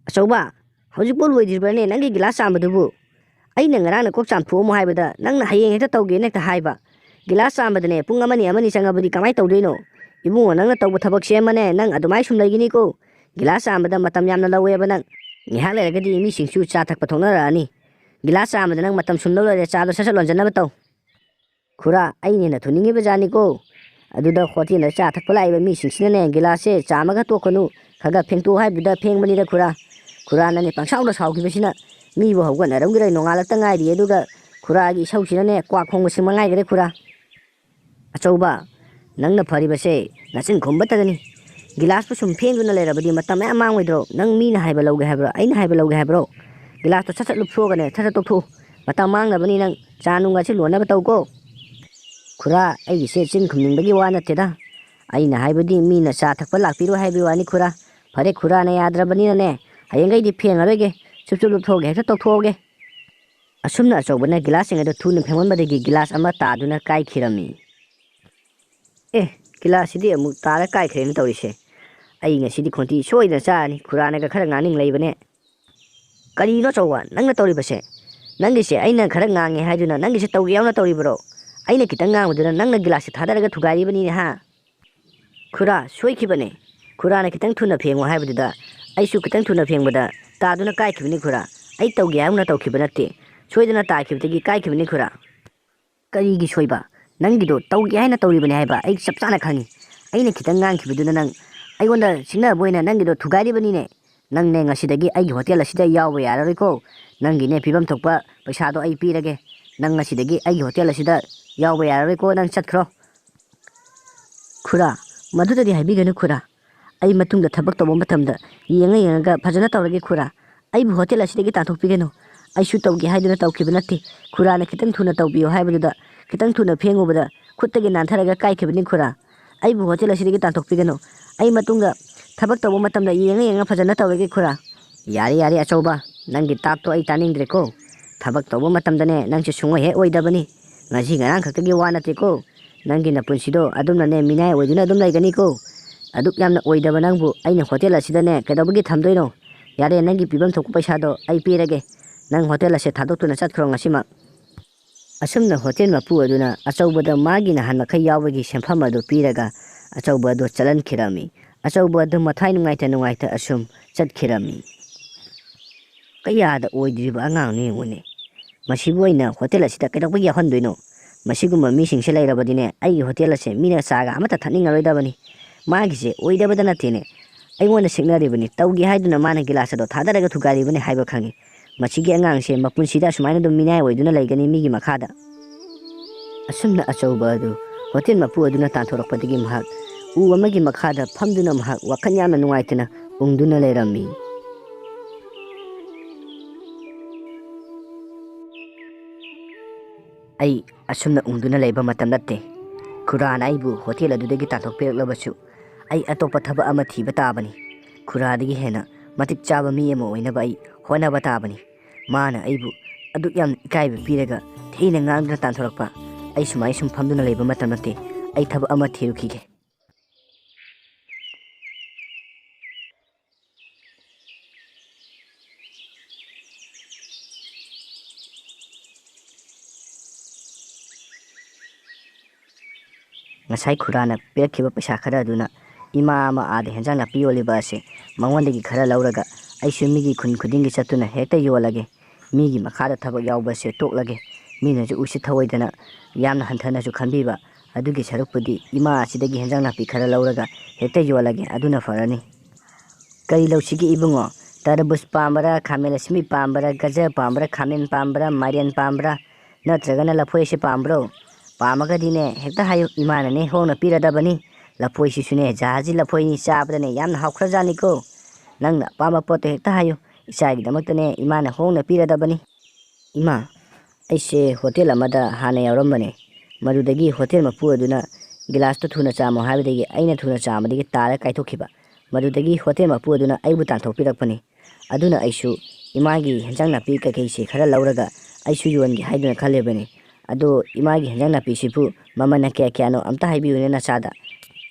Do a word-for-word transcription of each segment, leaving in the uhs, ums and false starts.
ꯑꯆꯧꯕ, ꯍꯧꯖꯤꯛꯄꯨ ꯂꯣꯏꯗ꯭ꯔꯤꯕ꯭ꯔꯅꯦ ꯅꯪꯒꯤ ꯒꯤꯂꯥꯁ ꯆꯥꯝꯕꯗꯨꯕꯨ? ꯑꯩꯅ ꯉꯔꯥꯡꯅ ꯀꯣꯛ ꯆꯥꯝꯊꯣꯛꯑꯝꯃꯣ ꯍꯥꯏꯕꯗ ꯅꯪꯅ ꯍꯌꯦꯡ ꯍꯦꯛꯇ ꯇꯧꯒꯦꯅ ꯍꯦꯛꯇ ꯍꯥꯏꯕ꯫ ꯒꯤꯂꯥꯁ ꯆꯥꯝꯕꯗꯅꯦ ꯄꯨꯡ ꯑꯃꯅꯤ, ꯑꯃꯅꯤ ꯆꯪꯉꯕꯗꯤ ꯀꯃꯥꯏꯅ ꯇꯧꯗꯣꯏꯅꯣ? ꯏꯕꯨꯡꯉꯣ, ꯅꯪꯅ ꯇꯧꯕ ꯊꯕꯛꯁꯦ ꯑꯃꯅꯦ, ꯅꯪ ꯑꯗꯨꯃꯥꯏꯅ ꯁꯨꯝ ꯂꯩꯒꯤꯅꯤꯀꯣ꯫ ꯒꯤꯂꯥꯁ ꯆꯥꯝꯕꯗ ꯃꯇꯝ ꯌꯥꯝꯅ ꯂꯧꯋꯦꯕ ꯅꯪ꯫ ꯉꯥꯏꯍꯥꯛ ꯂꯩꯔꯒꯗꯤ ꯃꯤꯁꯤꯡꯁꯨ ꯆꯥ ꯊꯛꯄ ꯊꯣꯛꯅꯔꯛꯑꯅꯤ꯫ ꯒꯤꯂꯥꯁ ꯆꯥꯝꯕꯗ ꯅꯪ ꯃꯇꯝ ꯁꯨꯝ ꯂꯧꯔꯦ, ꯆꯥꯗꯣ ꯁꯠ ꯁꯠ ꯂꯣꯟꯖꯟꯅꯕ ꯇꯧ꯫ ꯈꯨꯔꯥ, ꯑꯩꯅ ꯍꯦꯟꯅ ꯊꯨꯅꯤꯡꯉꯤꯕ ꯖꯥꯠꯅꯤꯀꯣ꯫ ꯑꯗꯨꯗ ꯍꯣꯇꯦꯜꯗ ꯆꯥ ꯊꯛꯄ ꯂꯥꯛꯏꯕ ꯃꯤꯁꯤꯡꯁꯤꯅꯅꯦ, ꯒꯤꯂꯥꯁꯁꯦ ꯆꯥꯝꯃꯒ ꯇꯣꯛꯀꯅꯨ, ꯈꯔ ꯈꯔ ꯐꯦꯡꯇꯣꯛꯑꯣ ꯍꯥꯏꯕꯗꯨꯗ ꯐꯦꯡꯕꯅꯤꯗ ꯈꯨꯔꯥ꯫ ꯈꯨꯔꯥꯅꯅꯦ ꯄꯪꯁꯥꯎꯗ ꯁꯥꯎꯈꯤꯕꯁꯤꯅ ꯃꯤꯕꯨ ꯍꯧꯒꯠꯅꯔꯝꯈꯤꯔꯣꯏ, ꯅꯣꯡꯉꯥꯜꯂꯛꯇ ꯉꯥꯏꯔꯤ꯫ ꯑꯗꯨꯒ ꯈꯨꯔꯥꯒꯤ ꯏꯁꯧꯁꯤꯅꯅꯦ ꯀ꯭ꯋꯥꯛ ꯈꯣꯡꯕꯁꯤ ꯃꯉꯥꯏꯈꯔꯦ ꯈꯨꯔꯥ꯫ ꯑꯆꯧꯕ, ꯅꯪꯅ ꯐꯔꯤꯕꯁꯦ ꯅꯆꯤꯟ ꯈꯨꯝꯕꯇꯗꯅꯤ꯫ ꯒꯤꯂꯥꯁꯄꯨ ꯁꯨꯝ ꯐꯦꯡꯗꯨꯅ ꯂꯩꯔꯕꯗꯤ ꯃꯇꯝ ꯃꯌꯥꯝ ꯃꯥꯡꯉꯣꯏꯗ꯭ꯔꯣ? ꯅꯪ ꯃꯤꯅ ꯍꯥꯏꯕ ꯂꯧꯒꯦ ꯍꯥꯏꯕ꯭ꯔꯣ? ꯑꯩꯅ ꯍꯥꯏꯕ ꯂꯧꯒꯦ ꯍꯥꯏꯕ꯭ꯔꯣ? ꯒꯤꯂꯥꯁꯇꯣ ꯁꯠ ꯁꯠ ꯂꯨꯞꯊꯣꯛꯑꯒꯅꯦ ꯁꯠ ꯁꯠ ꯇꯣꯛꯊꯣꯛꯎ꯫ ꯃꯇꯝ ꯃꯥꯡꯅꯕꯅꯤ ꯅꯪ꯫ ꯆꯥ ꯅꯨꯡꯒꯁꯤ ꯂꯣꯟꯅꯕ ꯇꯧꯀꯣ꯫ ꯈꯨꯔꯥ, ꯑꯩꯒꯤꯁꯦ ꯆꯤꯟ ꯈꯨꯝꯅꯤꯡꯕꯒꯤ ꯋꯥ ꯅꯠꯇꯦꯗ꯫ ꯑꯩꯅ ꯍꯥꯏꯕꯗꯤ ꯃꯤꯅ ꯆꯥ ꯊꯛꯄ ꯂꯥꯛꯄꯤꯔꯣ ꯍꯥꯏꯕꯒꯤ ꯋꯥꯅꯤ ꯈꯨꯔꯥ꯫ ꯐꯔꯦ, ꯈꯨꯔꯥꯅ ꯌꯥꯗ꯭ꯔꯕꯅꯤꯅꯅꯦ, ꯍꯌꯦꯡꯈꯩꯗꯤ ꯐꯦꯡꯉꯔꯣꯏꯒꯦ꯫ ꯆꯨꯞ ꯆꯨꯞ ꯂꯨꯞꯊꯣꯛꯑꯒꯦ, ꯍꯦꯛꯇ ꯇꯧꯊꯣꯛꯑꯒꯦ꯫ ꯑꯁꯨꯝꯅ ꯑꯆꯧꯕꯅ ꯒꯤꯂꯥꯁꯁꯤꯡ ꯑꯗꯨ ꯊꯨꯅ ꯐꯦꯡꯃꯟꯕꯗꯒꯤ ꯒꯤꯂꯥꯁ ꯑꯃ ꯇꯥꯗꯨꯅ ꯀꯥꯏꯈꯤꯔꯝꯃꯤ꯫ ꯑꯦ, ꯒꯤꯂꯥꯁꯁꯤꯗꯤ ꯑꯃꯨꯛ ꯇꯥꯔ ꯀꯥꯏꯈ꯭ꯔꯦꯅ ꯇꯧꯔꯤꯁꯦ꯫ ꯑꯩ ꯉꯁꯤꯗꯤ ꯈꯣꯟꯊꯤ ꯁꯣꯏꯗꯅ ꯆꯥꯔꯅꯤ, ꯈꯨꯔꯥꯅꯒ ꯈꯔ ꯉꯥꯡꯅꯤꯡ ꯂꯩꯕꯅꯦ꯫ ꯀꯔꯤꯅꯣ ꯑꯆꯧꯕ, ꯅꯪꯅ ꯇꯧꯔꯤꯕꯁꯦ? ꯅꯪꯒꯤꯁꯦ ꯑꯩꯅ ꯈꯔ ꯉꯥꯡꯉꯦ ꯍꯥꯏꯗꯨꯅ ꯅꯪꯒꯤꯁꯦ ꯇꯧꯒꯦ ꯌꯥꯎꯅ ꯇꯧꯔꯤꯕ꯭ꯔꯣ? ꯑꯩꯅ ꯈꯤꯇꯪ ꯉꯥꯡꯕꯗꯨꯅ ꯅꯪꯅ ꯒꯤꯂꯥꯁꯁꯦ ꯊꯥꯗꯔꯒ ꯊꯨꯒꯥꯏꯔꯤꯕꯅꯤꯅꯦ ꯍꯥ? ꯈꯨꯔꯥ, ꯁꯣꯏꯈꯤꯕꯅꯦ꯫ ꯈꯨꯔꯥꯅ ꯈꯤꯇꯪ ꯊꯨꯅ ꯐꯦꯡꯉꯣ ꯍꯥꯏꯕꯗꯨꯗ ꯑꯩꯁꯨ ꯈꯤꯇꯪ ꯊꯨꯅ ꯐꯦꯡꯕꯗ ꯇꯥꯗꯨꯅ ꯀꯥꯏꯈꯤꯕꯅꯤ ꯈꯨꯔꯥ꯫ ꯑꯩ ꯇꯧꯒꯦ ꯍꯥꯏꯅ ꯇꯧꯈꯤꯕ ꯅꯠꯇꯦ꯫ ꯁꯣꯏꯗꯅ ꯇꯥꯈꯤꯕꯗꯒꯤ ꯀꯥꯏꯈꯤꯕꯅꯤ ꯈꯨꯔꯥ꯫ ꯀꯔꯤꯒꯤ ꯁꯣꯏꯕ? ꯅꯪꯒꯤꯗꯣ ꯇꯧꯒꯦ ꯍꯥꯏꯅ ꯇꯧꯔꯤꯕꯅꯤ ꯍꯥꯏꯕ ꯑꯩ ꯆꯞ ꯆꯥꯅ ꯈꯪꯉꯤ꯫ ꯑꯩꯅ ꯈꯤꯇꯪ ꯉꯥꯡꯈꯤꯕꯗꯨꯅ ꯅꯪ ꯑꯩꯉꯣꯟꯗ ꯁꯤꯡꯅꯕ ꯑꯣꯏꯅ ꯅꯪꯒꯤꯗꯣ ꯊꯨꯒꯥꯏꯔꯤꯕꯅꯤꯅꯦ꯫ ꯅꯪꯅꯦ ꯉꯁꯤꯗꯒꯤ ꯑꯩꯒꯤ ꯍꯣꯇꯦꯜ ꯑꯁꯤꯗ ꯌꯥꯎꯕ ꯌꯥꯔꯔꯣꯏꯀꯣ꯫ ꯅꯪꯒꯤꯅꯦ ꯄꯤꯐꯝ ꯊꯣꯛꯄ ꯄꯩꯁꯥꯗꯣ ꯑꯩ ꯄꯤꯔꯒꯦ꯫ ꯅꯪ ꯉꯁꯤꯗꯒꯤ ꯑꯩꯒꯤ ꯍꯣꯇꯦꯜ ꯑꯁꯤꯗ ꯌꯥꯎꯕ ꯌꯥꯔꯔꯣꯏꯀꯣ꯫ ꯅꯪ ꯆꯠꯈ꯭ꯔꯣ꯫ ꯈꯨꯔꯥ, ꯃꯗꯨꯗꯗꯤ ꯍꯥꯏꯕꯤꯒꯅꯨ ꯈꯨꯔꯥ꯫ ꯑꯩ ꯃꯇꯨꯡꯗ ꯊꯕꯛ ꯇꯧꯕ ꯃꯇꯝꯗ ꯌꯦꯡꯉ ꯌꯦꯡꯉꯒ ꯐꯖꯅ ꯇꯧꯔꯒꯦ ꯈꯨꯔꯥ꯫ ꯑꯩꯕꯨ ꯍꯣꯇꯦꯜ ꯑꯁꯤꯗꯒꯤ ꯇꯥꯟꯊꯣꯛꯄꯤꯒꯅꯨ꯫ ꯑꯩꯁꯨ ꯇꯧꯒꯦ ꯍꯥꯏꯗꯨꯅ ꯇꯧꯈꯤꯕ ꯅꯠꯇꯦ꯫ ꯈꯨꯔꯥꯅ ꯈꯤꯇꯪ ꯊꯨꯅ ꯇꯧꯕꯤꯌꯨ ꯍꯥꯏꯕꯗꯨꯗ ꯈꯤꯇꯪ ꯊꯨꯅ ꯐꯦꯡꯉꯨꯕꯗ ꯈꯨꯠꯇꯒꯤ ꯅꯥꯟꯊꯔꯒ ꯀꯥꯏꯈꯤꯕꯅꯤ ꯈꯨꯔꯥ꯫ ꯑꯩꯕꯨ ꯍꯣꯇꯦꯜ ꯑꯁꯤꯗꯒꯤ ꯇꯥꯟꯊꯣꯛꯄꯤꯒꯅꯨ꯫ ꯑꯩ ꯃꯇꯨꯡꯗ ꯊꯕꯛ ꯇꯧꯕ ꯃꯇꯝꯗ ꯌꯦꯡꯉ ꯌꯦꯡꯉ ꯐꯖꯅ ꯇꯧꯔꯒꯦ ꯈꯨꯔꯥ꯫ ꯌꯥꯔꯦ, ꯌꯥꯔꯦ ꯑꯆꯧꯕ, ꯅꯪꯒꯤ ꯇꯥꯛꯇꯣ ꯑꯩ ꯇꯥꯅꯤꯡꯗ꯭ꯔꯦꯀꯣ꯫ ꯊꯕꯛ ꯇꯧꯕ ꯃꯇꯝꯗꯅꯦ ꯅꯪꯁꯦ ꯁꯨꯡꯑꯣꯏ ꯍꯦꯛ ꯑꯣꯏꯗꯕꯅꯤ꯫ ꯉꯁꯤ ꯉꯔꯥꯡ ꯈꯛꯇꯒꯤ ꯋꯥ ꯅꯠꯇꯦꯀꯣ꯫ ꯅꯪꯒꯤ ꯅꯄꯨꯟꯁꯤꯗꯣ ꯑꯗꯨꯝꯅꯅꯦ ꯃꯤꯅꯥꯏ ꯑꯣꯏꯗꯨꯅ ꯑꯗꯨꯝ ꯂꯩꯒꯅꯤꯀꯣ꯫ ꯑꯗꯨꯛ ꯌꯥꯝꯅ ꯑꯣꯏꯗꯕ ꯅꯪꯕꯨ ꯑꯩꯅ ꯍꯣꯇꯦꯜ ꯑꯁꯤꯗꯅꯦ ꯀꯩꯗꯧꯕꯒꯤ ꯊꯝꯗꯣꯏꯅꯣ? "ꯌꯥꯔꯦ, ꯅꯪꯒꯤ ꯄꯤꯐꯝ ꯊꯣꯛꯄ ꯄꯩꯁꯥꯗꯣ ꯑꯩ ꯄꯤꯔꯒꯦ꯫ ꯅꯪ ꯍꯣꯇꯦꯜ ꯑꯁꯦ ꯊꯥꯗꯣꯛꯇꯨꯅ ꯆꯠꯈ꯭ꯔꯣ ꯉꯁꯤꯃꯛ"꯫ ꯑꯁꯨꯝꯅ ꯍꯣꯇꯦꯜ ꯃꯄꯨ ꯑꯗꯨꯅ ꯑꯆꯧꯕꯗ ꯃꯥꯒꯤ ꯅꯍꯥꯟ ꯃꯈꯩ ꯌꯥꯎꯕꯒꯤ ꯁꯦꯟꯐꯝ ꯑꯗꯨ ꯄꯤꯔꯒ ꯑꯆꯧꯕ ꯑꯗꯨ ꯆꯠꯍꯟꯈꯤꯔꯝꯃꯤ꯫ ꯑꯆꯧꯕ ꯑꯗꯨ ꯃꯊꯥꯏ ꯅꯨꯡꯉꯥꯏꯇ ꯅꯨꯡꯉꯥꯏꯇ ꯑꯁꯨꯝ ꯆꯠꯈꯤꯔꯝꯃꯤ꯫ ꯀꯌꯥꯗ ꯑꯣꯏꯗ꯭ꯔꯤꯕ ꯑꯉꯥꯡꯅꯣ ꯌꯦꯡꯉꯨꯅꯦ꯫ ꯃꯁꯤꯕꯨ ꯑꯩꯅ ꯍꯣꯇꯦꯜ ꯑꯁꯤꯗ ꯀꯩꯗꯧꯕꯒꯤ ꯌꯥꯎꯍꯟꯗꯣꯏꯅꯣ? ꯃꯁꯤꯒꯨꯝꯕ ꯃꯤꯁꯤꯡꯁꯦ ꯂꯩꯔꯕꯗꯤꯅꯦ, ꯑꯩꯒꯤ ꯍꯣꯇꯦꯜ ꯑꯁꯦ ꯃꯤꯅ ꯆꯥꯒ ꯑꯃꯠꯇ ꯊꯛꯅꯤꯡꯉꯔꯣꯏꯗꯕꯅꯤ꯫ ꯃꯥꯒꯤꯁꯦ ꯑꯣꯏꯗꯕꯗ ꯅꯠꯇꯦꯅꯦ, ꯑꯩꯉꯣꯟꯗ ꯁꯤꯡꯅꯔꯤꯕꯅꯤ꯫ ꯇꯧꯒꯦ ꯍꯥꯏꯗꯨꯅ ꯃꯥꯅ ꯒꯤꯂꯥꯁ ꯑꯗꯣ ꯊꯥꯗꯔꯒ ꯊꯨꯒꯥꯏꯔꯤꯕꯅꯤ ꯍꯥꯏꯕ ꯈꯪꯉꯤ꯫ ꯃꯁꯤꯒꯤ ꯑꯉꯥꯡꯁꯦ ꯃꯄꯨꯟꯁꯤꯗ ꯑꯁꯨꯃꯥꯏꯅ ꯑꯗꯨꯝ ꯃꯤꯅꯥꯏ ꯑꯣꯏꯗꯨꯅ ꯂꯩꯒꯅꯤ ꯃꯤꯒꯤ ꯃꯈꯥꯗ꯫ ꯑꯁꯨꯝꯅ ꯑꯆꯧꯕ ꯑꯗꯨ ꯍꯣꯇꯦꯜ ꯃꯄꯨ ꯑꯗꯨꯅ ꯇꯥꯟꯊꯣꯔꯛꯄꯗꯒꯤ ꯃꯍꯥꯛ ꯎ ꯑꯃꯒꯤ ꯃꯈꯥꯗ ꯐꯝꯗꯨꯅ ꯃꯍꯥꯛ ꯋꯥꯈꯜ ꯌꯥꯝꯅ ꯅꯨꯡꯉꯥꯏꯇꯅ ꯎꯪꯗꯨꯅ ꯂꯩꯔꯝꯃꯤ꯫ ꯑꯩ ꯑꯁꯨꯝꯅ ꯎꯪꯗꯨꯅ ꯂꯩꯕ ꯃꯇꯝ ꯅꯠꯇꯦ꯫ ꯈꯨꯔꯥꯅ ꯑꯩꯕꯨ ꯍꯣꯇꯦꯜ ꯑꯗꯨꯗꯒꯤ ꯇꯥꯟꯊꯣꯛꯄꯤꯔꯛꯂꯕꯁꯨ, ꯑꯩ ꯑꯇꯣꯞꯄ ꯊꯕꯛ ꯑꯃ ꯊꯤꯕ ꯇꯥꯕꯅꯤ꯫ ꯈꯨꯔꯥꯗꯒꯤ ꯍꯦꯟꯅ ꯃꯇꯤꯛ ꯆꯥꯕ ꯃꯤ ꯑꯃ ꯑꯣꯏꯅꯕ ꯑꯩ ꯍꯣꯠꯅꯕ ꯇꯥꯕꯅꯤ꯫ ꯃꯥꯅ ꯑꯩꯕꯨ ꯑꯗꯨꯛ ꯌꯥꯝ ꯏꯀꯥꯏꯕ ꯄꯤꯔꯒ ꯊꯤꯅ ꯉꯥꯡꯗꯨꯅ ꯇꯥꯟꯊꯣꯔꯛꯄ꯫ ꯑꯩ ꯁꯨꯃꯥꯏ ꯁꯨꯝ ꯐꯝꯗꯨꯅ ꯂꯩꯕ ꯃꯇꯝ ꯅꯠꯇꯦ꯫ ꯑꯩ ꯊꯕꯛ ꯑꯃ ꯊꯤꯔꯨꯈꯤꯒꯦ꯫ ꯉꯁꯥꯏ ꯈꯨꯔꯥꯅ ꯄꯤꯔꯛꯈꯤꯕ ꯄꯩꯁꯥ ꯈꯔ ꯑꯗꯨꯅ ꯏꯃꯥ ꯑꯃ ꯑꯥꯗ ꯍꯦꯟꯖꯥꯡ ꯅꯥꯄꯤ ꯌꯣꯜꯂꯤꯕ ꯑꯁꯦ ꯃꯉꯣꯟꯗꯒꯤ ꯈꯔ ꯂꯧꯔꯒ ꯑꯩꯁꯨ ꯃꯤꯒꯤ ꯈꯨꯟ ꯈꯨꯗꯤꯡꯒꯤ ꯆꯠꯇꯨꯅ ꯍꯦꯛꯇ ꯌꯣꯜꯂꯒꯦ꯫ ꯃꯤꯒꯤ ꯃꯈꯥꯗ ꯊꯕꯛ ꯌꯥꯎꯕꯁꯦ ꯇꯣꯛꯂꯒꯦ꯫ ꯃꯤꯅꯁꯨ ꯎꯁꯤꯠ ꯊꯑꯣꯏꯗꯅ ꯌꯥꯝꯅ ꯍꯟꯊꯅꯁꯨ ꯈꯟꯕꯤꯕ꯫ ꯑꯗꯨꯒꯤ ꯁꯔꯨꯛꯄꯨꯗꯤ ꯏꯃꯥ ꯑꯁꯤꯗꯒꯤ ꯍꯦꯟꯖꯥꯡ ꯅꯥꯄꯤ ꯈꯔ ꯂꯧꯔꯒ ꯍꯦꯛꯇ ꯌꯣꯜꯂꯒꯦ꯫ ꯑꯗꯨꯅ ꯐꯔꯅꯤ꯫ ꯀꯔꯤ ꯂꯧꯁꯤꯒꯦ ꯏꯕꯨꯡꯉꯣ? ꯇꯔꯕꯨꯖ ꯄꯥꯝꯕꯔꯥ, ꯈꯥꯃꯦꯟ ꯑꯁꯤꯟꯕꯤ ꯄꯥꯝꯕꯔꯥ, ꯒꯖꯔ ꯄꯥꯝꯕꯔꯥ, ꯈꯥꯃꯦꯟ ꯄꯥꯝꯕꯔꯥ, ꯃꯥꯏꯔꯦꯟ ꯄꯥꯝꯕꯔꯥ? ꯅꯠꯇ꯭ꯔꯒꯅ ꯂꯐꯣꯏ ꯑꯁꯤ ꯄꯥꯝꯕ꯭ꯔꯣ? ꯄꯥꯝꯃꯒꯗꯤꯅꯦ, ꯍꯦꯛꯇ ꯍꯥꯏꯌꯨ, ꯏꯃꯥꯅꯅꯦ ꯍꯣꯡꯅ ꯄꯤꯔꯗꯕꯅꯤ꯫ ꯂꯐꯣꯏꯁꯤꯁꯨꯅꯦ, ꯖꯍꯥꯖꯤ ꯂꯐꯣꯏꯅꯤ, ꯆꯥꯕꯗꯅꯦ ꯌꯥꯝꯅ ꯍꯥꯎꯈ꯭ꯔꯖꯥꯠꯅꯤꯀꯣ꯫ ꯅꯪꯅ ꯑꯄꯥꯝꯕ ꯄꯣꯠꯇꯣ ꯍꯦꯛꯇ ꯍꯥꯏꯌꯨ, ꯏꯆꯥꯒꯤꯗꯃꯛꯇꯅꯦ ꯏꯃꯥꯅ ꯍꯣꯡꯅ ꯄꯤꯔꯗꯕꯅꯤ꯫ ꯏꯃꯥ, ꯑꯩꯁꯦ ꯍꯣꯇꯦꯜ ꯑꯃꯗ ꯍꯥꯟꯅ ꯌꯥꯎꯔꯝꯕꯅꯦ꯫ ꯃꯗꯨꯗꯒꯤ ꯍꯣꯇꯦꯜ ꯃꯄꯨ ꯑꯗꯨꯅ ꯒꯤꯂꯥꯁꯇꯨ ꯊꯨꯅ ꯆꯥꯝꯃꯣ ꯍꯥꯏꯕꯗꯒꯤ ꯑꯩꯅ ꯊꯨꯅ ꯆꯥꯝꯕꯗꯒꯤ ꯇꯥꯔ ꯀꯥꯏꯊꯣꯛꯈꯤꯕ꯫ ꯃꯗꯨꯗꯒꯤ ꯍꯣꯇꯦꯜ ꯃꯄꯨ ꯑꯗꯨꯅ ꯑꯩꯕꯨ ꯇꯥꯟꯊꯣꯛꯄꯤꯔꯛꯄꯅꯤ꯫ ꯑꯗꯨꯅ ꯑꯩꯁꯨ ꯏꯃꯥꯒꯤ ꯍꯦꯟꯖꯥꯡ ꯅꯥꯄꯤ ꯀꯩꯀꯩꯁꯦ ꯈꯔ ꯂꯧꯔꯒ ꯑꯩꯁꯨ ꯌꯣꯟꯒꯦ ꯍꯥꯏꯗꯨꯅ ꯈꯜꯂꯤꯕꯅꯤ꯫ ꯑꯗꯣ ꯏꯃꯥꯒꯤ ꯍꯦꯟꯖꯥꯡ ꯅꯥꯄꯤꯁꯤꯕꯨ ꯃꯃꯜꯅ ꯀꯌꯥ ꯀꯌꯥꯅꯣ ꯑꯝꯇ ꯍꯥꯏꯕꯤꯌꯨꯅꯦ ꯅꯆꯥꯗ꯫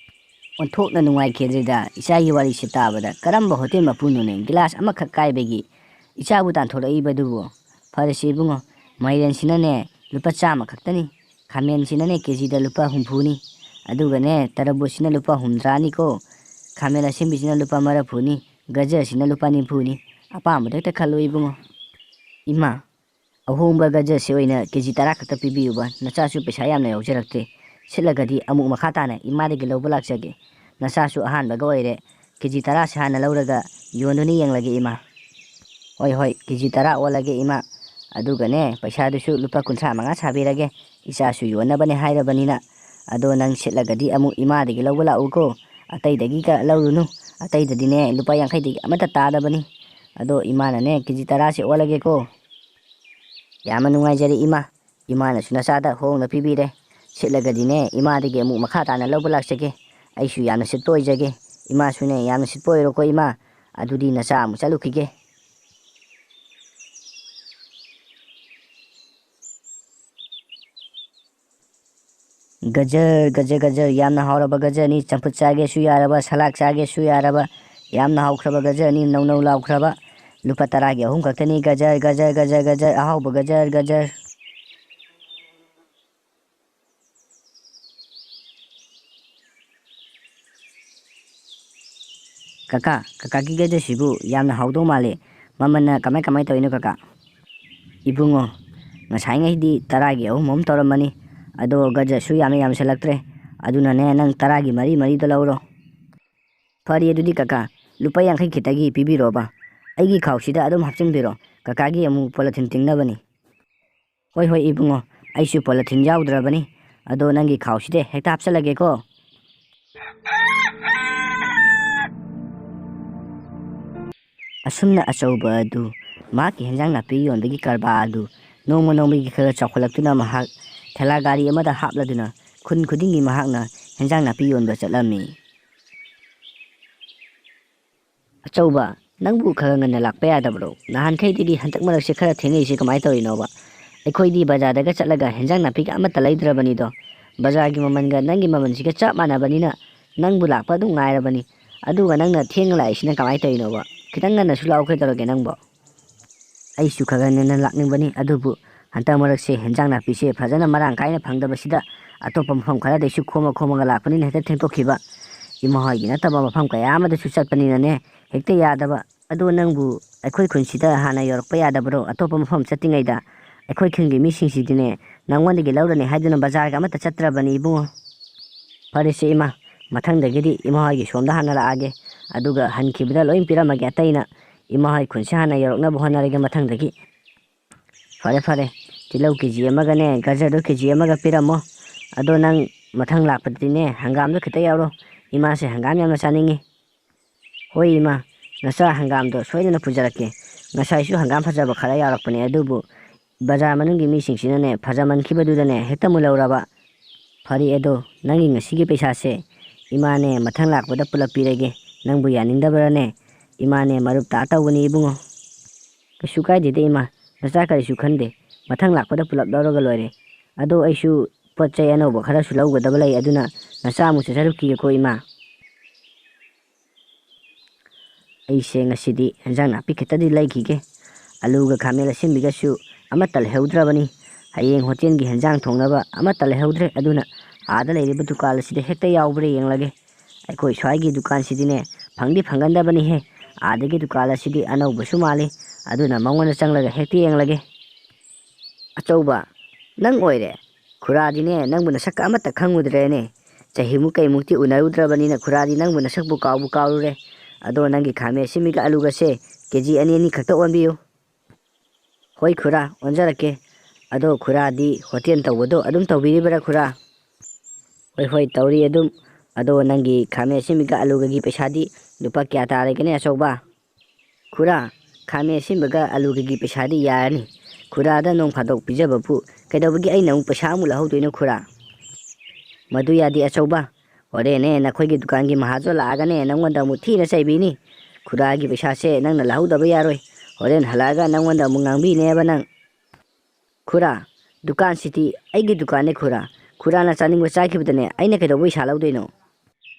ꯑꯣꯟꯊꯣꯛꯅ ꯅꯨꯡꯉꯥꯏꯈꯤꯗ꯭ꯔꯤꯗ ꯏꯆꯥꯒꯤ ꯋꯥꯔꯤꯁꯤ ꯇꯥꯕꯗ꯫ ꯀꯔꯝꯕ ꯍꯣꯇꯦꯜ ꯃꯄꯨꯅꯣꯅꯦ ꯒꯤꯂꯥꯁ ꯑꯃꯈꯛ ꯀꯥꯏꯕꯒꯤ ꯏꯆꯥꯕꯨ ꯇꯥꯟꯊꯣꯔꯛꯏꯕꯗꯨꯕꯨ? ꯐꯔꯦꯁꯦ ꯏꯕꯨꯡꯉꯣ, ꯃꯥꯏꯔꯦꯟꯁꯤꯅꯅꯦ ꯂꯨꯄꯥ ꯆꯥꯝꯃ ꯈꯛꯇꯅꯤ, ꯈꯥꯃꯦꯟꯁꯤꯅꯅꯦ ꯀꯦꯖꯤꯗ ꯂꯨꯄꯥ ꯍꯨꯝꯐꯨꯅꯤ, ꯑꯗꯨꯒꯅꯦ ꯇꯔꯕꯨꯖꯁꯤꯅ ꯂꯨꯄꯥ ꯍꯨꯝꯗ꯭ꯔꯥꯅꯤꯀꯣ, ꯈꯥꯃꯦꯟ ꯑꯁꯤꯟꯕꯤꯁꯤꯅ ꯂꯨꯄꯥ ꯃꯔꯐꯨꯅꯤ, ꯒꯖꯔꯁꯤꯅ ꯂꯨꯄꯥ ꯅꯤꯐꯨꯅꯤ꯫ ꯑꯄꯥꯝꯕꯗ ꯍꯦꯛꯇ ꯈꯜꯂꯨ ꯏꯕꯨꯡꯉꯣ꯫ ꯏꯃꯥ, ꯑꯍꯣꯡꯕ ꯒꯖꯔꯁꯤ ꯑꯣꯏꯅ ꯀꯦꯖꯤ ꯇꯔꯥ ꯈꯛꯇ ꯄꯤꯕꯤꯌꯨꯕ, ꯅꯆꯥꯁꯨ ꯄꯩꯁꯥ ꯌꯥꯝꯅ ꯌꯥꯎꯖꯔꯛꯇꯦ꯫ ꯁꯤꯠꯂꯒꯗꯤ ꯑꯃꯨꯛ ꯃꯈꯥ ꯇꯥꯅ ꯏꯃꯥꯗꯒꯤ ꯂꯧꯕ ꯂꯥꯛꯆꯒꯦ꯫ ꯅꯆꯥꯁꯨ ꯑꯍꯥꯟꯕꯒ ꯑꯣꯏꯔꯦ, ꯀꯦꯖꯤ ꯇꯔꯥꯁꯤ ꯍꯥꯟꯅ ꯂꯧꯔꯒ ꯌꯣꯟꯗꯨꯅ ꯌꯦꯡꯂꯒꯦ ꯏꯃꯥ꯫ ꯍꯣꯏ ꯍꯣꯏ, ꯀꯦꯖꯤ ꯇꯔꯥ ꯑꯣꯜꯂꯒꯦ ꯏꯃꯥ꯫ ꯑꯗꯨꯒꯅꯦ, ꯄꯩꯁꯥꯗꯨꯁꯨ ꯂꯨꯄꯥ ꯀꯨꯟꯊ꯭ꯔꯥ ꯃꯉꯥ ꯁꯥꯕꯤꯔꯒꯦ, ꯏꯆꯥꯁꯨ ꯌꯣꯟꯅꯕꯅꯦ ꯍꯥꯏꯔꯕꯅꯤꯅ꯫ ꯑꯗꯣ ꯅꯪ ꯁꯤꯠꯂꯒꯗꯤ ꯑꯃꯨꯛ ꯏꯃꯥꯗꯒꯤ ꯂꯧꯕ ꯂꯥꯛꯎꯀꯣ, ꯑꯇꯩꯗꯒꯤꯒ ꯂꯧꯔꯨꯅꯨ꯫ ꯑꯇꯩꯗꯗꯤꯅꯦ ꯂꯨꯄꯥ ꯌꯥꯡꯈꯩꯗꯒꯤ ꯑꯃꯠꯇ ꯇꯥꯗꯕꯅꯤ꯫ ꯑꯗꯣ ꯏꯃꯥꯅꯅꯦ ꯀꯦꯖꯤ ꯇꯔꯥꯁꯦ ꯑꯣꯜꯂꯒꯦꯀꯣ꯫ ꯌꯥꯝꯅ ꯅꯨꯡꯉꯥꯏꯖꯔꯦ ꯏꯃꯥ, ꯏꯃꯥꯅꯁꯨ ꯅꯆꯥꯗ ꯍꯣꯡꯅ ꯄꯤꯕꯤꯔꯦ꯫ ꯁꯤꯠꯂꯒꯗꯤꯅꯦ ꯏꯃꯥꯗꯒꯤ ꯑꯃꯨꯛ ꯃꯈꯥ ꯇꯥꯅ ꯂꯧꯕ ꯂꯥꯛꯆꯒꯦ꯫ ꯑꯩꯁꯨ ꯌꯥꯝꯅ ꯁꯤꯠꯄ ꯑꯣꯏꯖꯒꯦ, ꯏꯃꯥꯁꯨꯅꯦ ꯌꯥꯝꯅ ꯁꯤꯠꯄ ꯑꯣꯏꯔꯣꯀꯣ ꯏꯃꯥ꯫ ꯑꯗꯨꯗꯤ ꯅꯆꯥ ꯑꯃꯨꯛ ꯆꯠꯂꯨꯈꯤꯒꯦ꯫ ꯒꯖꯔ, ꯒꯖꯔ, ꯒꯖꯔ, ꯌꯥꯝꯅ ꯍꯥꯎꯔꯕ ꯒꯖꯔꯅꯤ꯫ ꯆꯝꯐꯨꯠ ꯆꯥꯒꯦꯁꯨ ꯌꯥꯔꯕ, ꯁꯂꯥꯗ ꯆꯥꯒꯦꯁꯨ ꯌꯥꯔꯕ, ꯌꯥꯝꯅ ꯍꯥꯎꯈ꯭ꯔꯕ ꯒꯖꯔꯅꯤ, ꯅꯧ ꯅꯧ ꯂꯥꯎꯈ꯭ꯔꯕ꯫ ꯂꯨꯄꯥ ꯇꯔꯥꯒꯤ ꯑꯍꯨꯝ ꯈꯛꯇꯅꯤ꯫ ꯒꯖꯔ, ꯒꯖꯔ, ꯒꯖꯔ, ꯒꯖꯔ, ꯑꯍꯥꯎꯕ ꯒꯖꯔ, ꯒꯖꯔ꯫ ꯀꯀꯥ, ꯀꯀꯥꯒꯤ ꯒꯖꯔꯁꯤꯕꯨ ꯌꯥꯝꯅ ꯍꯥꯎꯗꯧ ꯃꯥꯜꯂꯦ꯫ ꯃꯃꯜꯅ ꯀꯃꯥꯏ ꯀꯃꯥꯏ ꯇꯧꯔꯤꯅꯣ ꯀꯀꯥ? ꯏꯕꯨꯡꯉꯣ, ꯉꯁꯥꯏꯉꯩꯗꯤ ꯇꯔꯥꯒꯤ ꯑꯍꯨꯝ ꯑꯍꯨꯝ ꯇꯧꯔꯝꯕꯅꯤ, ꯑꯗꯣ ꯒꯖꯔꯁꯨ ꯌꯥꯝꯅ ꯌꯥꯝꯁꯤꯜꯂꯛꯇ꯭ꯔꯦ, ꯑꯗꯨꯅꯅꯦ ꯅꯪ ꯇꯔꯥꯒꯤ ꯃꯔꯤ ꯃꯔꯤꯗꯣ ꯂꯧꯔꯣ꯫ ꯐꯔꯦ ꯑꯗꯨꯗꯤ ꯀꯀꯥ, ꯂꯨꯄꯥ ꯌꯥꯡꯈꯩ ꯈꯤꯇꯒꯤ ꯄꯤꯕꯤꯔꯣꯕ, ꯑꯩꯒꯤ ꯈꯥꯎꯁꯤꯗ ꯑꯗꯨꯝ ꯍꯥꯞꯆꯤꯟꯕꯤꯔꯣ, ꯀꯀꯥꯒꯤ ꯑꯃꯨꯛ ꯄꯣꯂꯤꯊꯤꯟ ꯇꯤꯡꯅꯕꯅꯤ꯫ ꯍꯣꯏ ꯍꯣꯏ ꯏꯕꯨꯡꯉꯣ, ꯑꯩꯁꯨ ꯄꯣꯂꯤꯊꯤꯟ ꯌꯥꯎꯗ꯭ꯔꯕꯅꯤ, ꯑꯗꯣ ꯅꯪꯒꯤ ꯈꯥꯎꯁꯤꯗ ꯍꯦꯛꯇ ꯍꯥꯞꯆꯤꯜꯂꯒꯦꯀꯣ꯫ ꯑꯁꯨꯝꯅ ꯑꯆꯧꯕ ꯑꯗꯨ, ꯃꯍꯥꯛꯀꯤ ꯍꯦꯟꯖꯥꯡ ꯅꯥꯄꯤ ꯌꯣꯟꯕꯒꯤ ꯀꯔꯕꯥꯔ ꯑꯗꯨ ꯅꯣꯡꯃ ꯅꯣꯡꯃꯒꯤ ꯈꯔ ꯈꯔ ꯆꯥꯎꯈꯠꯂꯛꯇꯨꯅ ꯃꯍꯥꯛ ꯊꯦꯂꯥ ꯒꯥꯔꯤ ꯑꯃꯗ ꯍꯥꯞꯂꯗꯨꯅ ꯈꯨꯟ ꯈꯨꯗꯤꯡꯒꯤ ꯃꯍꯥꯛꯅ ꯍꯦꯟꯖꯥꯡ ꯅꯥꯄꯤ ꯌꯣꯟꯕ ꯆꯠꯂꯝꯃꯤ꯫ ꯑꯆꯧꯕ, ꯅꯪꯕꯨ ꯈꯔ ꯉꯟꯅ ꯂꯥꯛꯄ ꯌꯥꯗꯕ꯭ꯔꯣ? ꯅꯍꯥꯟꯈꯩꯗꯒꯤ ꯍꯟꯗꯛ ꯃꯔꯛꯁꯦ ꯈꯔ ꯊꯦꯡꯉꯛꯏꯁꯦ ꯀꯃꯥꯏꯅ ꯇꯧꯔꯤꯅꯣꯕ? ꯑꯩꯈꯣꯏꯗꯤ ꯕꯖꯥꯔꯗꯒ ꯆꯠꯂꯒ ꯍꯦꯟꯖꯥꯡ ꯅꯥꯄꯤꯒ ꯑꯃꯠꯇ ꯂꯩꯗ꯭ꯔꯕꯅꯤꯗꯣ꯫ ꯕꯖꯥꯔꯒꯤ ꯃꯃꯜꯒ ꯅꯪꯒꯤ ꯃꯃꯜꯁꯤꯒ ꯆꯞ ꯃꯥꯟꯅꯕꯅꯤꯅ ꯅꯪꯕꯨ ꯂꯥꯛꯄ ꯑꯗꯨꯝ ꯉꯥꯏꯔꯕꯅꯤ꯫ ꯑꯗꯨꯒ ꯅꯪꯅ ꯊꯦꯡꯅ ꯂꯥꯛꯏꯁꯤꯅ ꯀꯃꯥꯏꯅ ꯇꯧꯔꯤꯅꯣꯕ? ꯈꯤꯇꯪ ꯉꯟꯅꯁꯨ ꯂꯥꯛꯑꯣ, ꯀꯩꯗꯧꯔꯒꯦ ꯅꯪꯕꯣ? ꯑꯩꯁꯨ ꯈꯔ ꯉꯟꯅ ꯂꯥꯛꯅꯤꯡꯕꯅꯤ, ꯑꯗꯨꯕꯨ ꯍꯟꯗꯛ ꯃꯔꯛꯁꯦ ꯍꯦꯟꯖꯥꯡ ꯅꯥꯄꯤꯁꯦ ꯐꯖꯅ ꯃꯔꯥꯡ ꯀꯥꯏꯅ ꯐꯪꯗꯕꯁꯤꯗ ꯑꯇꯣꯞꯄ ꯃꯐꯝ ꯈꯔꯗꯩꯁꯨ ꯈꯣꯝꯃ ꯈꯣꯝꯃꯒ ꯂꯥꯛꯄꯅꯤꯅ ꯍꯦꯛꯇ ꯊꯦꯡꯗꯣꯛꯈꯤꯕ꯫ ꯏꯃꯥ ꯍꯣꯏꯒꯤ ꯅꯠꯇꯕ ꯃꯐꯝ ꯀꯌꯥ ꯑꯃꯗꯁꯨ ꯆꯠꯄꯅꯤꯅꯅꯦ, ꯍꯦꯛꯇ ꯌꯥꯗꯕ꯫ ꯑꯗꯣ ꯅꯪꯕꯨ ꯑꯩꯈꯣꯏ ꯈꯨꯟꯁꯤꯗ ꯍꯥꯟꯅ ꯌꯧꯔꯛꯄ ꯌꯥꯗꯕ꯭ꯔꯣ? ꯑꯇꯣꯞꯄ ꯃꯐꯝ ꯆꯠꯇ꯭ꯔꯤꯉꯩꯗ ꯑꯩꯈꯣꯏ ꯈꯨꯟꯒꯤ ꯃꯤꯁꯤꯡꯁꯤꯗꯤꯅꯦ, ꯅꯪꯉꯣꯟꯗꯒꯤ ꯂꯧꯔꯅꯤ ꯍꯥꯏꯗꯨꯅ ꯕꯖꯥꯔꯒ ꯑꯃꯠꯇ ꯆꯠꯇ꯭ꯔꯕꯅꯤ ꯏꯕꯨꯡꯉꯣ꯫ ꯐꯔꯦꯁꯦ ꯏꯃꯥ, ꯃꯊꯪꯗꯒꯤꯗꯤ ꯏꯃꯥ ꯍꯣꯏꯒꯤ ꯁꯣꯝꯗ ꯍꯥꯟꯅ ꯂꯥꯛꯑꯒꯦ, ꯑꯗꯨꯒ ꯍꯟꯈꯤꯕꯗ ꯂꯣꯏ ꯄꯤꯔꯝꯃꯒꯦ꯫ ꯑꯇꯩꯅ ꯏꯃꯥ ꯍꯣꯏ ꯈꯨꯟꯁꯤ ꯍꯥꯟꯅ ꯌꯧꯔꯛꯅꯕ ꯍꯣꯠꯅꯔꯒꯦ ꯃꯊꯪꯗꯒꯤ꯫ ꯐꯔꯦ ꯐꯔꯦ, ꯇꯤꯜꯍꯧ ꯀꯦ ꯖꯤ ꯑꯃꯒꯅꯦ, ꯒꯖꯔꯗꯣ ꯀꯦ ꯖꯤ ꯑꯃꯒ ꯄꯤꯔꯝꯃꯣ꯫ ꯑꯗꯣ ꯅꯪ ꯃꯊꯪ ꯂꯥꯛꯄꯗꯗꯤꯅꯦ, ꯍꯪꯒꯥꯝꯗꯣ ꯈꯤꯇ ꯌꯥꯎꯔꯣ, ꯏꯃꯥꯁꯦ ꯍꯪꯒꯥꯝ ꯌꯥꯝꯅ ꯆꯥꯅꯤꯡꯉꯤ꯫ ꯍꯣꯏ ꯏꯃꯥ, ꯅꯆꯥ ꯍꯪꯒꯥꯝꯗꯣ ꯁꯣꯏꯗꯅ ꯄꯨꯖꯔꯛꯀꯦ꯫ ꯉꯁꯥꯏꯁꯨ ꯍꯪꯒꯥꯝ ꯐꯖꯕ ꯈꯔ ꯌꯥꯎꯔꯛꯄꯅꯦ, ꯑꯗꯨꯕꯨ ꯕꯖꯥꯔ ꯃꯅꯨꯡꯒꯤ ꯃꯤꯁꯤꯡꯁꯤꯅꯅꯦ, ꯐꯖꯃꯟꯈꯤꯕꯗꯨꯗꯅꯦ, ꯍꯦꯛꯇ ꯃꯨꯜꯍꯧꯔꯕ꯫ ꯐꯔꯦ ꯑꯗꯣ, ꯅꯪꯒꯤ ꯉꯁꯤꯒꯤ ꯄꯩꯁꯥꯁꯦ ꯏꯃꯥꯅꯦ ꯃꯊꯪ ꯂꯥꯛꯄꯗ ꯄꯨꯂꯞ ꯄꯤꯔꯒꯦ꯫ ꯅꯪꯕꯨ ꯌꯥꯅꯤꯡꯗꯕ꯭ꯔꯥꯅꯦ? ꯏꯃꯥꯅꯦ ꯃꯔꯨꯞ ꯇꯥ ꯇꯧꯒꯅꯤ ꯏꯕꯨꯡꯉꯣ꯫ ꯀꯩꯁꯨ ꯀꯥꯏꯗꯦꯗ ꯏꯃꯥ, ꯅꯆꯥ ꯀꯔꯤꯁꯨ ꯈꯟꯗꯦ꯫ ꯃꯊꯪ ꯂꯥꯛꯄꯗ ꯄꯨꯂꯞ ꯂꯧꯔꯒ ꯂꯣꯏꯔꯦ꯫ ꯑꯗꯣ ꯑꯩꯁꯨ ꯄꯣꯠ ꯆꯩ ꯑꯅꯧꯕ ꯈꯔꯁꯨ ꯂꯧꯒꯗꯕ ꯂꯩ, ꯑꯗꯨꯅ ꯅꯆꯥ ꯑꯃꯨꯛ ꯆꯠꯆꯔꯨꯈꯤꯒꯦꯀꯣ ꯏꯃꯥ꯫ ꯑꯩꯁꯦ ꯉꯁꯤꯗꯤ ꯍꯦꯟꯖꯥꯡ ꯅꯥꯄꯤ ꯈꯤꯇꯗꯤ ꯂꯩꯈꯤꯒꯦ꯫ ꯑꯂꯨꯒ ꯈꯥꯃꯦꯟ ꯑꯁꯤꯟꯕꯤꯒꯁꯨ ꯑꯃꯠꯇ ꯂꯩꯍꯧꯗ꯭ꯔꯕꯅꯤ꯫ ꯍꯌꯦꯡ ꯍꯣꯇꯦꯜꯒꯤ ꯍꯦꯟꯖꯥꯡ ꯊꯣꯡꯅꯕ ꯑꯃꯠꯇ ꯂꯩꯍꯧꯗ꯭ꯔꯦ, ꯑꯗꯨꯅ ꯑꯥꯗ ꯂꯩꯔꯤꯕ ꯗꯨꯀꯥꯟ ꯑꯁꯤꯗ ꯍꯦꯛꯇ ꯌꯥꯎꯕ꯭ꯔꯥ ꯌꯦꯡꯂꯒꯦ꯫ ꯑꯩꯈꯣꯏ ꯁ꯭ꯋꯥꯏꯒꯤ ꯗꯨꯀꯥꯟꯁꯤꯗꯤꯅꯦ, ꯐꯪꯗꯤ ꯐꯪꯒꯟꯗꯕꯅꯤꯍꯦ꯫ ꯑꯥꯗꯒꯤ ꯗꯨꯀꯥꯟ ꯑꯁꯤꯗꯤ ꯑꯅꯧꯕꯁꯨ ꯃꯥꯜꯂꯤ, ꯑꯗꯨꯅ ꯃꯉꯣꯟꯗ ꯆꯪꯂꯒ ꯍꯦꯛꯇ ꯌꯦꯡꯂꯒꯦ꯫ ꯑꯆꯧꯕ, ꯅꯪ ꯑꯣꯏꯔꯦ? ꯈꯨꯔꯥꯗꯤꯅꯦ, ꯅꯪꯕꯨ ꯅꯁꯛꯀ ꯑꯃꯠꯇ ꯈꯪꯉꯨꯗ꯭ꯔꯦꯅꯦ꯫ ꯆꯍꯤꯃꯨꯛ ꯀꯩꯃꯨꯛꯇꯤ ꯎꯅꯔꯨꯗ꯭ꯔꯕꯅꯤꯅ ꯈꯨꯔꯥꯗꯤ ꯅꯪꯕꯨ ꯅꯁꯛꯄꯨ ꯀꯥꯎꯕꯨ ꯀꯥꯎꯔꯨꯔꯦ꯫ ꯑꯗꯣ ꯅꯪꯒꯤ ꯈꯥꯃꯦꯟ ꯑꯁꯤꯟꯕꯤꯒ ꯑꯂꯨꯒꯁꯦ ꯀꯦ ꯖꯤ ꯑꯅꯤ ꯑꯅꯤ ꯈꯛꯇ ꯑꯣꯟꯕꯤꯌꯨ꯫ ꯍꯣꯏ ꯈꯨꯔꯥ, ꯑꯣꯟꯖꯔꯛꯀꯦ꯫ ꯑꯗꯣ ꯈꯨꯔꯥꯗꯤ ꯍꯣꯇꯦꯜ ꯇꯧꯕꯗꯣ ꯑꯗꯨꯝ ꯇꯧꯕꯤꯔꯤꯕꯔꯥ ꯈꯨꯔꯥ? ꯍꯣꯏ ꯍꯣꯏ, ꯇꯧꯔꯤ ꯑꯗꯨꯝ꯫ ꯑꯗꯣ ꯅꯪꯒꯤ ꯈꯥꯃꯦꯟ ꯑꯁꯤꯟꯕꯤꯒ ꯑꯂꯨꯒꯒꯤ ꯄꯩꯁꯥꯗꯤ ꯂꯨꯄꯥ ꯀꯌꯥ ꯇꯥꯔꯒꯦꯅꯦ ꯑꯆꯧꯕ? ꯈꯨꯔꯥ, ꯈꯥꯃꯦꯟ ꯑꯁꯤꯟꯕꯒ ꯑꯂꯨꯒꯒꯤ ꯄꯩꯁꯥꯗꯤ ꯌꯥꯔꯅꯤ꯫ ꯈꯨꯔꯥꯗ ꯅꯣꯡ ꯐꯥꯗꯣꯛ ꯄꯤꯖꯕꯕꯨ ꯀꯩꯗꯧꯕꯒꯤ ꯑꯩꯅ ꯑꯃꯨꯛ ꯄꯩꯁꯥ ꯑꯃꯨꯛ ꯂꯧꯍꯧꯗꯣꯏꯅꯣ ꯈꯨꯔꯥ? ꯃꯗꯨ ꯌꯥꯗꯦ ꯑꯆꯧꯕ꯫ ꯍꯣꯔꯦꯟꯅꯦ ꯅꯈꯣꯏꯒꯤ ꯗꯨꯀꯥꯟꯒꯤ ꯃꯍꯥꯖꯣꯟ ꯂꯥꯛꯑꯒꯅꯦ ꯅꯪꯉꯣꯟꯗ ꯑꯃꯨꯛ ꯊꯤꯅ ꯆꯩꯕꯤꯅꯤ꯫ ꯈꯨꯔꯥꯒꯤ ꯄꯩꯁꯥꯁꯦ ꯅꯪꯅ ꯂꯧꯍꯧꯗꯕ ꯌꯥꯔꯣꯏ꯫ ꯍꯣꯔꯦꯟ ꯍꯜꯂꯛꯑꯒ ꯅꯪꯉꯣꯟꯗ ꯑꯃꯨꯛ ꯉꯥꯡꯕꯤꯅꯦꯕ ꯅꯪ꯫ ꯈꯨꯔꯥ, ꯗꯨꯀꯥꯟꯁꯤꯗꯤ ꯑꯩꯒꯤ ꯗꯨꯀꯥꯟꯅꯦ ꯈꯨꯔꯥ꯫ ꯈꯨꯔꯥꯅ ꯆꯥꯅꯤꯡꯕ ꯆꯥꯈꯤꯕꯗꯅꯦ ꯑꯩꯅ ꯀꯩꯗꯧꯕꯩ ꯄꯩꯁꯥ ꯂꯧꯗꯣꯏꯅꯣ?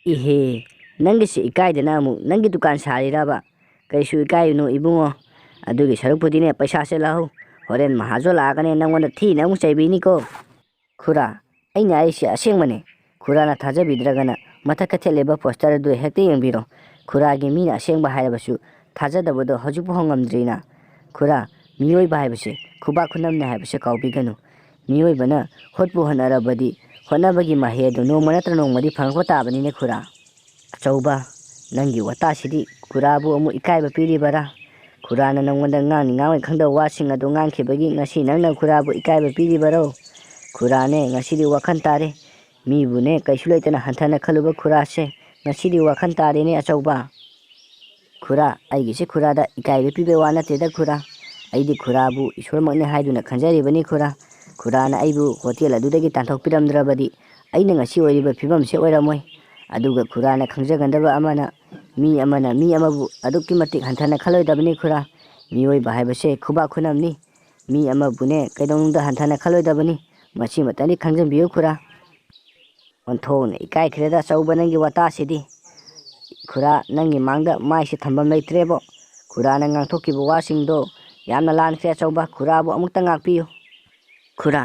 ꯏꯍꯦ, ꯅꯪꯒꯤꯁꯤ ꯏꯀꯥꯏꯗꯅ ꯑꯃꯨꯛ ꯅꯪꯒꯤ ꯗꯨꯀꯥꯟ ꯁꯥꯔꯤꯔꯕ? ꯀꯩꯁꯨ ꯏꯀꯥꯏꯒꯅꯨ ꯏꯕꯨꯡꯉꯣ, ꯑꯗꯨꯒꯤ ꯁꯔꯨꯛꯄꯨꯗꯤꯅꯦ ꯄꯩꯁꯥꯁꯦ ꯂꯧꯍꯧ, ꯍꯣꯔꯦꯟ ꯃꯍꯥꯖꯣꯟ ꯂꯥꯛꯑꯒꯅꯦ ꯅꯪꯉꯣꯟꯗ ꯊꯤꯅ ꯑꯃꯨꯛ ꯆꯩꯕꯤꯅꯤꯀꯣ꯫ ꯈꯨꯔꯥ, ꯑꯩꯅ ꯍꯥꯏꯔꯤꯁꯤ ꯑꯁꯦꯡꯕꯅꯦ꯫ ꯈꯨꯔꯥꯅ ꯊꯥꯖꯕꯤꯗ꯭ꯔꯒꯅ ꯃꯊꯛꯇ ꯊꯦꯠꯂꯤꯕ ꯄꯣꯁꯇꯔ ꯑꯗꯨ ꯍꯦꯛꯇ ꯌꯦꯡꯕꯤꯔꯣ꯫ ꯈꯨꯔꯥꯒꯤ ꯃꯤꯅ ꯑꯁꯦꯡꯕ ꯍꯥꯏꯔꯕꯁꯨ ꯊꯥꯖꯗꯕꯗꯣ ꯍꯧꯖꯤꯛꯐꯥꯎ ꯉꯝꯗ꯭ꯔꯤꯅ꯫ ꯈꯨꯔꯥ, ꯃꯤꯑꯣꯏꯕ ꯍꯥꯏꯕꯁꯤ ꯈꯨꯕꯥꯛ ꯈꯨꯅꯝꯅꯦ ꯍꯥꯏꯕꯁꯤ ꯀꯥꯎꯕꯤꯒꯅꯨ꯫ ꯃꯤꯑꯣꯏꯕꯅ ꯍꯣꯠꯄꯨ ꯍꯣꯠꯅꯔꯕꯗꯤ ꯍꯣꯠꯅꯕꯒꯤ ꯃꯍꯩ ꯑꯗꯨ ꯅꯣꯡꯃ ꯅꯠꯇ꯭ꯔ ꯅꯣꯡꯃꯗꯤ ꯐꯪꯉꯛꯄ ꯇꯥꯕꯅꯤꯅꯦ ꯈꯨꯔꯥ꯫ ꯑꯆꯧꯕ, ꯅꯪꯒꯤ ꯋꯥꯇꯥꯁꯤꯗꯤ ꯈꯨꯔꯥꯕꯨ ꯑꯃꯨꯛ ꯏꯀꯥꯏꯕ ꯄꯤꯔꯤꯕꯔꯥ? ꯈꯨꯔꯥꯅ ꯅꯉꯣꯟꯗ ꯉꯥꯡꯅꯤ ꯉꯥꯡꯉꯣꯏ ꯈꯪꯗꯕ ꯋꯥꯁꯤꯡ ꯑꯗꯨ ꯉꯥꯡꯈꯤꯕꯒꯤ ꯉꯁꯤ ꯅꯪꯅ ꯈꯨꯔꯥꯕꯨ ꯏꯀꯥꯏꯕ ꯄꯤꯔꯤꯕꯔꯣ? ꯈꯨꯔꯥꯅꯦ, ꯉꯁꯤꯗꯤ ꯋꯥꯈꯜ ꯇꯥꯔꯦ꯫ ꯃꯤꯕꯨꯅꯦ ꯀꯩꯁꯨ ꯂꯩꯇꯅ ꯍꯟꯊꯅ ꯈꯜꯂꯨꯕ ꯈꯨꯔꯥꯁꯦ ꯉꯁꯤꯗꯤ ꯋꯥꯈꯜ ꯇꯥꯔꯦꯅꯦ ꯑꯆꯧꯕ꯫ ꯈꯨꯔꯥ, ꯑꯩꯒꯤꯁꯦ ꯈꯨꯔꯥꯗ ꯏꯀꯥꯏꯕ ꯄꯤꯕꯩ ꯋꯥ ꯅꯠꯇꯦꯗ ꯈꯨꯔꯥ꯫ ꯑꯩꯗꯤ ꯈꯨꯔꯥꯕꯨ ꯏꯁꯣꯔꯃꯛꯅꯤ ꯍꯥꯏꯗꯨꯅ ꯈꯟꯖꯔꯤꯕꯅꯤ ꯈꯨꯔꯥ꯫ ꯈꯨꯔꯥꯅ ꯑꯩꯕꯨ ꯍꯣꯇꯦꯜ ꯑꯗꯨꯗꯒꯤ ꯇꯥꯟꯊꯣꯛꯄꯤꯔꯝꯗ꯭ꯔꯕꯗꯤ ꯑꯩꯅ ꯉꯁꯤ ꯑꯣꯏꯔꯤꯕ ꯐꯤꯕꯝꯁꯦ ꯑꯣꯏꯔꯝꯃꯣꯏ꯫ ꯑꯗꯨꯒ ꯈꯨꯔꯥꯅ ꯈꯪꯖꯒꯟꯗꯕ ꯑꯃꯅ, ꯃꯤ ꯑꯃꯅ ꯃꯤ ꯑꯃꯕꯨ ꯑꯗꯨꯛꯀꯤ ꯃꯇꯤꯛ ꯍꯟꯊꯅ ꯈꯜꯂꯣꯏꯗꯕꯅꯤ ꯈꯨꯔꯥ꯫ ꯃꯤꯑꯣꯏꯕ ꯍꯥꯏꯕꯁꯦ ꯈꯨꯕꯥꯛ ꯈꯨꯅꯝꯅꯤ꯫ ꯃꯤ ꯑꯃꯕꯨꯅꯦ ꯀꯩꯗꯧꯅꯨꯡꯗ ꯍꯟꯊꯅ ꯈꯜꯂꯣꯏꯗꯕꯅꯤ꯫ ꯃꯁꯤꯃꯇꯪꯗꯤ ꯈꯪꯖꯟꯕꯤꯌꯨ ꯈꯨꯔꯥ꯫ ꯑꯣꯟꯊꯣꯛꯅ ꯏꯀꯥꯏꯈ꯭ꯔꯦꯗ ꯑꯆꯧꯕ ꯅꯪꯒꯤ ꯋꯥꯇꯥꯁꯤꯗꯤ꯫ ꯈꯨꯔꯥ, ꯅꯪꯒꯤ ꯃꯥꯡꯗ ꯃꯥꯏꯁꯦ ꯊꯝꯐꯝ ꯂꯩꯇ꯭ꯔꯦꯕꯣ꯫ ꯈꯨꯔꯥꯅ ꯉꯥꯡꯊꯣꯛꯈꯤꯕ ꯋꯥꯁꯤꯡꯗꯣ ꯌꯥꯝꯅ ꯂꯥꯟꯈ꯭ꯔꯦ ꯑꯆꯧꯕ꯫ ꯈꯨꯔꯥꯕꯨ ꯑꯃꯨꯛꯇ ꯉꯥꯛꯄꯤꯌꯨ꯫ ꯈꯨꯔꯥ,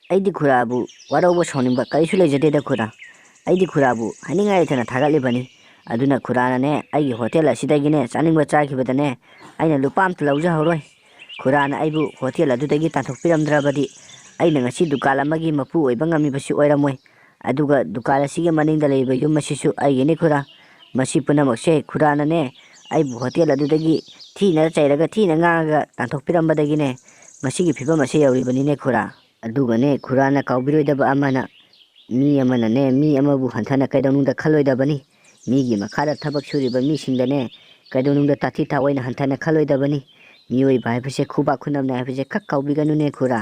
ꯑꯩꯗꯤ ꯈꯨꯔꯥꯕꯨ ꯋꯥꯔꯧꯕ ꯁꯥꯎꯅꯤꯡꯕ ꯀꯔꯤꯁꯨ ꯂꯩꯖꯗꯦꯗ ꯈꯨꯔꯥ꯫ ꯑꯩꯗꯤ ꯈꯨꯔꯥꯕꯨ ꯍꯥꯏꯅꯤꯡꯉꯥꯏ ꯂꯩꯇꯅ ꯊꯥꯒꯠꯂꯤꯕꯅꯤ꯫ ꯑꯗꯨꯅ ꯈꯨꯔꯥꯅꯅꯦ ꯑꯩꯒꯤ ꯍꯣꯇꯦꯜ ꯑꯁꯤꯗꯒꯤꯅꯦ ꯆꯥꯅꯤꯡꯕ ꯆꯥꯈꯤꯕꯗꯅꯦ ꯑꯩꯅ ꯂꯨꯄꯥ ꯑꯃꯇ ꯂꯧꯖꯍꯧꯔꯣꯏ꯫ ꯈꯨꯔꯥꯅ ꯑꯩꯕꯨ ꯍꯣꯇꯦꯜ ꯑꯗꯨꯗꯒꯤ ꯇꯥꯟꯊꯣꯛꯄꯤꯔꯝꯗ꯭ꯔꯕꯗꯤ ꯑꯩꯅ ꯉꯁꯤ ꯗꯨꯀꯥꯟ ꯑꯃꯒꯤ ꯃꯄꯨ ꯑꯣꯏꯕ ꯉꯝꯃꯤꯕꯁꯤ ꯑꯣꯏꯔꯝꯃꯣꯏ꯫ ꯑꯗꯨꯒ ꯗꯨꯀꯥꯟ ꯑꯁꯤꯒꯤ ꯃꯅꯤꯡꯗ ꯂꯩꯕ ꯌꯨꯝ ꯑꯁꯤꯁꯨ ꯑꯩꯒꯤꯅꯤ ꯈꯨꯔꯥ꯫ ꯃꯁꯤ ꯄꯨꯝꯅꯃꯛꯁꯦ ꯈꯨꯔꯥꯅꯅꯦ ꯑꯩꯕꯨ ꯍꯣꯇꯦꯜ ꯑꯗꯨꯗꯒꯤ ꯊꯤꯅ ꯆꯩꯔꯒ ꯊꯤꯅ ꯉꯥꯡꯉꯒ ꯇꯥꯟꯊꯣꯛꯄꯤꯔꯝꯕꯗꯒꯤꯅꯦ ꯉꯁꯤꯒꯤ ꯐꯤꯕꯝ ꯑꯁꯤ ꯌꯧꯔꯤꯕꯅꯤꯅꯦ ꯈꯨꯔꯥ꯫ ꯑꯗꯨꯒꯅꯦ ꯈꯨꯔꯥꯅ ꯀꯥꯎꯕꯤꯔꯣꯏꯗꯕ ꯑꯃꯅ, ꯃꯤ ꯑꯃꯅꯅꯦ ꯃꯤ ꯑꯃꯕꯨ ꯍꯟꯊꯅ ꯀꯩꯗꯧꯅꯨꯡꯗ ꯈꯜꯂꯣꯏꯗꯕꯅꯤ꯫ ꯃꯤꯒꯤ ꯃꯈꯥꯗ ꯊꯕꯛ ꯁꯨꯔꯤꯕ ꯃꯤꯁꯤꯡꯗꯅꯦ ꯀꯩꯗꯧꯅꯨꯡꯗ ꯇꯥꯊꯤ ꯇꯥꯑꯣꯏꯅ ꯍꯟꯊꯅ ꯈꯜꯂꯣꯏꯗꯕꯅꯤ꯫ ꯃꯤꯑꯣꯏꯕ ꯍꯥꯏꯕꯁꯦ ꯈꯨꯕꯥꯛ ꯈꯨꯅꯝꯅꯦ ꯍꯥꯏꯕꯁꯦ ꯈꯛ ꯀꯥꯎꯕꯤꯒꯅꯨꯅꯦ ꯈꯨꯔꯥ꯫